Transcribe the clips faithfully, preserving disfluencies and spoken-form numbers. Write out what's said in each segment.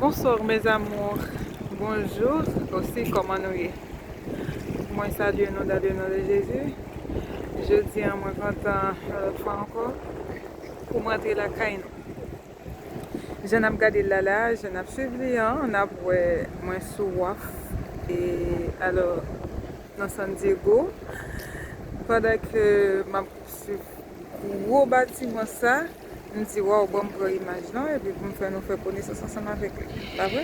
Bonsoir mes amours, bonjou osi, kòman nou ye? Mwen salye nou dans le nom de Jésus. Jodi a mwen kontan yon lòt fwa ankò pou m rantre lakay nou. Jan n ap gade l la la, jan n ap swiv li an, n ap wè mwen sou waf e alò nan San Diego. Pandan ke m ap swiv gwo batiman sa, m di, waw, ban m pran imaj lan epi pou m fè nou fè konesans ansanm avèk li. Pa vre?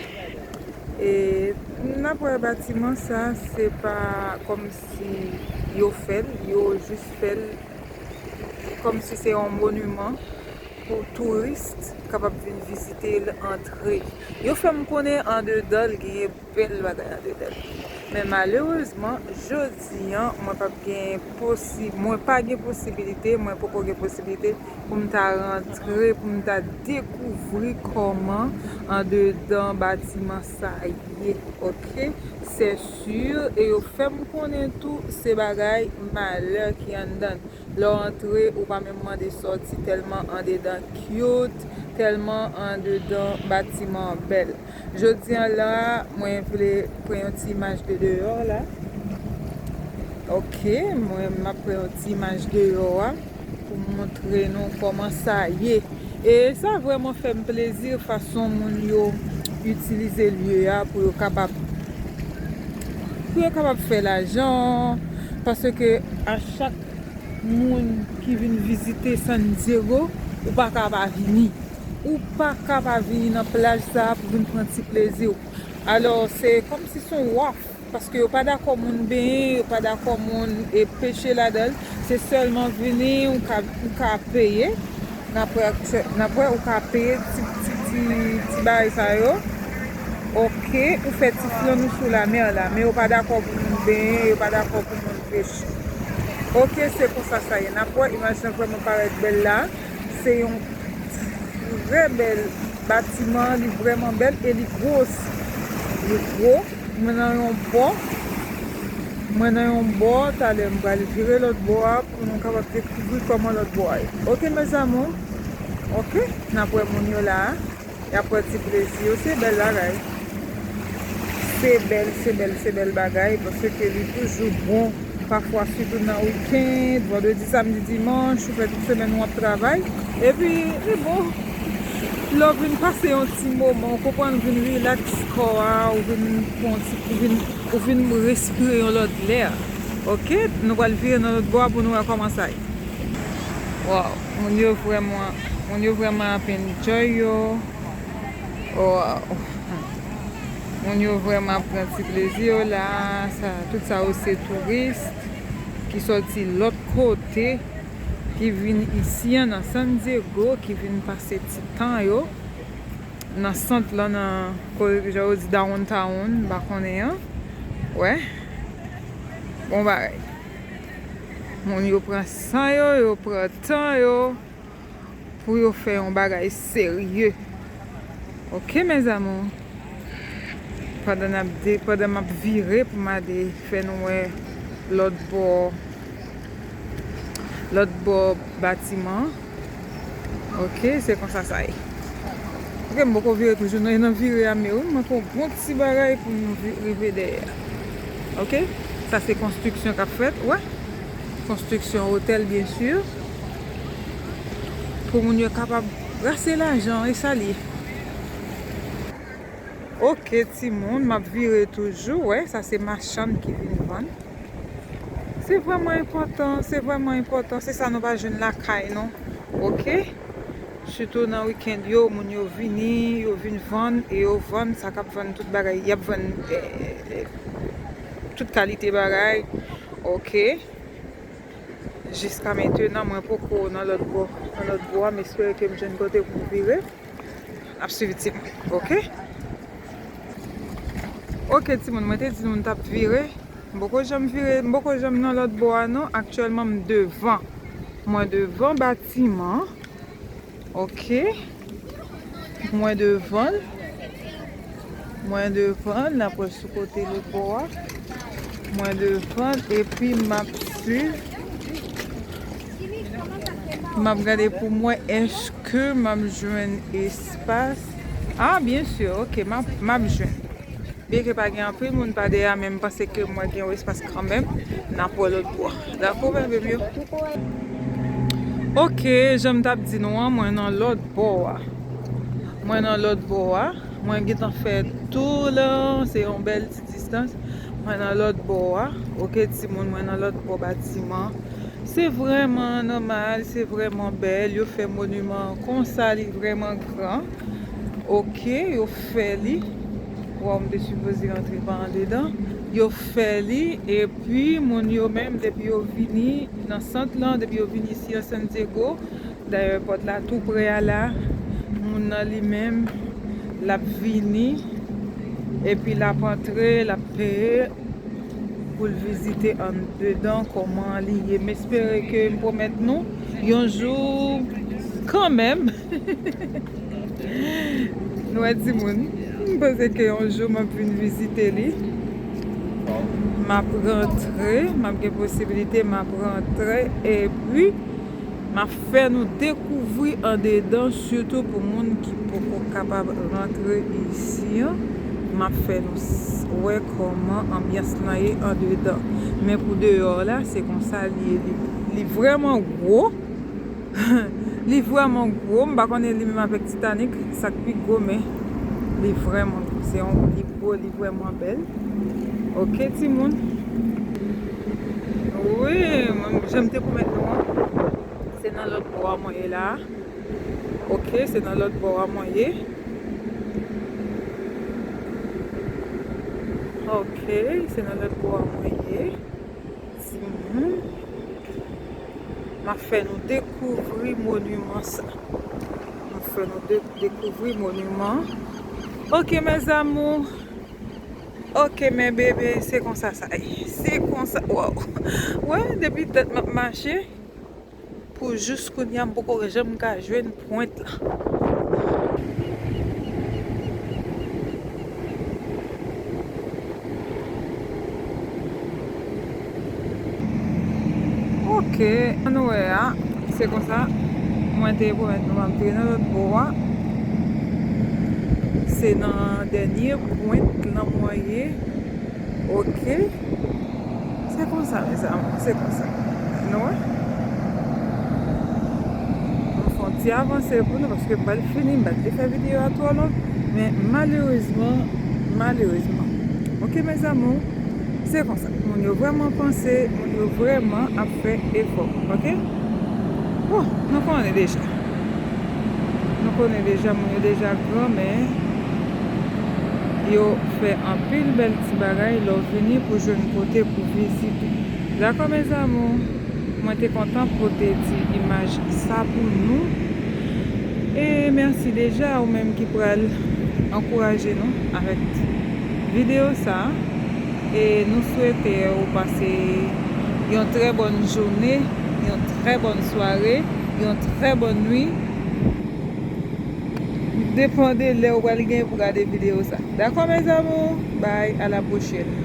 E n ap wè batiman sa, se pa kòmsi yo fè l, yo jis fè l kòmsi se yon moniman pou touris kapab vin vizite l, antre. Yo fè m konnen andedan l genyen bèl bagay andedan l. Men malerezman, jodi a, mwen p ap gen posi-, mwen pa gen posibilite, mwen poko gen posibilite pou m ta rantre, pou m ta dekouvri kòman andedan batiman sa ye, oke? Se si, e yo fè m konnen tou, se bagay malè ki anndan l. Lè w antre, ou pa menm mande sòti, tèlman andedan cute, tèlman andedan batiman an bèl. Jodi a la, mwen vle pran yon ti imaj de deyò la. Oke, mwen m ap pran yon ti imaj deyò a pou m montre nou kòman sa ye. E sa vrèman fè m plezi fason moun yo itilize lye a pou yo kapab, pou yo kapab fè lajan, paske a chak moun ki vin vizite San Diego, ou pa ka pa vini. Ou pa ka pa vini nan plaj sa a pou vin pran ti plezi w. Alò, se kòmsi se yon waf, paske yo pa dakò moun benyen, yo pa dakò moun e peche ladan l. Se sèlman vini, ou ka, ou ka peye. N ap wè, n ap wè, ou ka peye ti, ti, ti, ti bagay sa yo. Oke, ou fè ti flann ou sou lamè la, men yo pa dakò pou moun benyen, yo pa dakò pou moun peche. Oke, se konsa sa ye. N ap wè, imaj lan vrèman parèt bèl la. Se yon trè bèl batiman, li vrèman bèl e li gwo osi. Li gwo. Mwen nan yon bò. Mwen nan yon bò, talè m pral vire lòt bò a pou nou kapab dekouvri kòman lòt bò a ye. Oke, mes amours? Oke, n ap wè moun yo la a. Y ap pran ti plezi yo, se bèl bagay. Se bèl, se bèl, se bèl bagay, paske li toujou bon. Pafwa, sitou nan wikenn, vandredi, samdi, dimanch, ou fè tout semèn w ap travay. Epi, li bon. Lè w vin pase yon ti moman, ou konprann, ou vin rilaks kò a, ou vin pran ti, ou vin, ou vin respire yon lòt lè. Oke? Nou pral vire nan lòt bò a pou nou wè kòman sa ye. Waw, moun yo vrèman, moun yo vrèman ap enjoy yo. Waw. Moun yo vrèman ap pran ti plezi yo la. Sa, tout sa yo se touris ki sòti lòt kote, ki vin isi an nan San Diego, ki vin pase ti tan yo nan sant lan, nan kote, jan yo di downtown, m pa konnen an. Wè. Bon bagay. Moun yo pran san yo, yo pran tan yo pou yo fè yon bagay serye. Oke, mes amours. Pandan n ap de, pandan m ap vire pou m ale fè nou wè lòt bò, lòt bò batiman an. Oke, se konsa sa ye. Oke, m poko vire toujou nan, nan vire a, men wi, m pran yon bon ti bagay pou m vi-, rive dèyè a. Oke? Sa se konstriksyon k ap fèt, wè. Konstriksyon otèl, byen si. Pou moun yo kapab brase lajan, e sa l ye. Oke, timoun, m ap vire toujou, wè, sa se machann ki vin vann. Se vrèman enpòtan, se vrèman enpòtan, se sa nou pa jwenn lakay nou, oke? Sitou nan wikenn yo, moun yo vini, yo vin vann, e yo vann, sa k ap vann tout bagay, y ap vann, eh, eh, tout kalite bagay, oke? Jiska mentenan, mwen poko nan lòt bò, nan lòt bò a, m espere ke m jwenn kote pou m vire. N ap swiv timoun, oke? Oke, timoun, mwen te di nou n t ap vire. M poko janm vire, m poko janm nan lòt bò a, non. Aktyèlman, m devan. Mwen devan batiman an. Oke. Mwen devan l. Mwen devan l. N ap wè sou kote lòt bò a. Mwen devan l. Epi m ap swiv. M ap gade pou m wè èske m ap jwenn espas Ah, byen si, ok, m ap, m ap jwenn. Byenke pa gen anpil moun pa dèyè, men m panse ke mwen gen yon espas kanmenm. N ap wè lòt bò. Dakò, bebe m yo? Ok, jan m t ap di nou an, mwen nan lòt bò a. Mwen nan lòt bò a. Mwen gentan fè tou la, se yon bèl ti distans. Mwen nan lòt bò a. Ok, timoun, mwen nan lòt bò batiman. Se vrèman nòmal, se vrèman bèl. Yo fè moniman an konsa, li vrèman gran. Ok, yo fè li. Waw, m te sipoze rantre pa andedan. Yo fè li, epi moun yo menm, depi yo vini nan sant lan, depi yo vini isi an San Diego, dayè pòt la tou pre a la, moun nan li menm, l ap vini, epi l ap antre, l ap peye pou l vizite anndedan kòman li ye. M espere ke m pwomèt nou yon jou kanmenm. Nou wè timoun, m panse ke yon jou m ap vin vizite li. M ap rantre, m ap gen posibilite, m ap rantre, epi m ap fè nou dekouvri andedan, sitou pou moun ki poko kapab rantre isi an. M ap fè nou s-, wè kòman anbyans lan ye andedan. Men pou deyò la, se konsa li ye. Li, li vrèman gwo. Li vrèman gwo. M pa konnen li menm avèk Titanic, sa k pi gwo, men li vrèman gwo. Se yon, li gwo, li vrèman bèl. Ok, timoun. Wi, mwen, jan m te pwomèt nou an, se nan lòt bò a mwen ye la. Ok, se nan lòt bò a mwen ye. Ok, se nan lòt bò a mwen ye. Timoun. M ap fè nou dekouvri moniman sa. M ap fè nou de-, dekouvri moniman. Ok, mes amours. Ok, mes bébés, se konsa sa ye. Se konsa, waw. Wè, depi tèt m ap mache, pou jis kounye a, m poko janm ka jwenn pwent la. Ok, ann wè a, se konsa, mwen te pwomèt nou m ap vire nan lòt bò a. Se nan dènye pwent lan mwen ye. Ok. Se konsa, mes amours, se konsa. Nou wè? M fè yon ti avanse pou nou, paske m pral fini, m pral te fè videyo a twò long. Men malerezman, malerezman. Ok, mes amours, se konsa. Moun yo vrèman panse, moun yo vrèman ap fè efò. Ok? Bon, nou konnen deja. Nou konnen deja, moun yo deja gran, men yo fè anpil bèl ti bagay lè w vini pou jwenn kote pou vizite. Dakò, mes amours? Mwen te kontan pote ti imaj sa pou nou. E mèsi deja ou menm ki pral ankouraje nou avèk videyo sa. E nou swete ou pase yon trè bòn jounen, yon trè bòn sware, yon trè bòn nwi. Depan de lè ou pral gen pou gade videyo sa. Dakò, mes amours? Bye, à la prochaine.